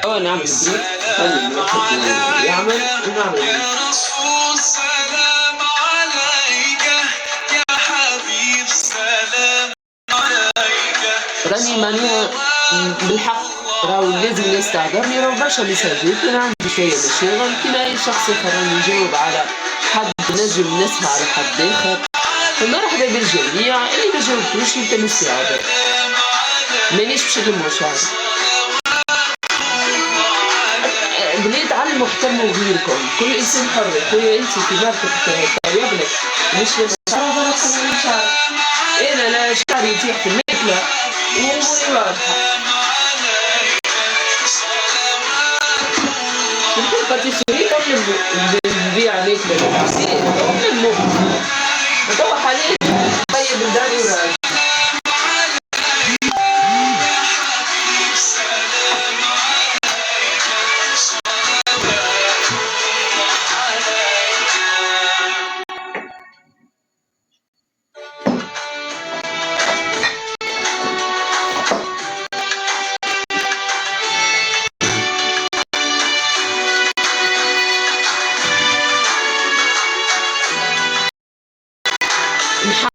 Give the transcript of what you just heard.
أو نعمل break، خلي الواحد يعمل ونعمل break. راني معناها بالحق راهو لازم الناس تعذرني، راهو برشا ميساجات، انا عندي شوية مشاغل كيما اي شخص اخر، راني نجاوب على حد نجم نسمع على حد اخر. فمرحبا بالجميع، اللي ما جاوبتوش يلتمس العذر، مانيش باش نلمو شعري. بلي تعلموا احترموا غيركم، كل انسان حر. خويا انت في جارتك طيب لك مش شعر، شعر انا لا شعري يطيح في الماكلة واموري واضحة. نحب pâtisserie قبل نبيع ماكله للحسين نلمو، توا حاليا طيب لداري وراجل.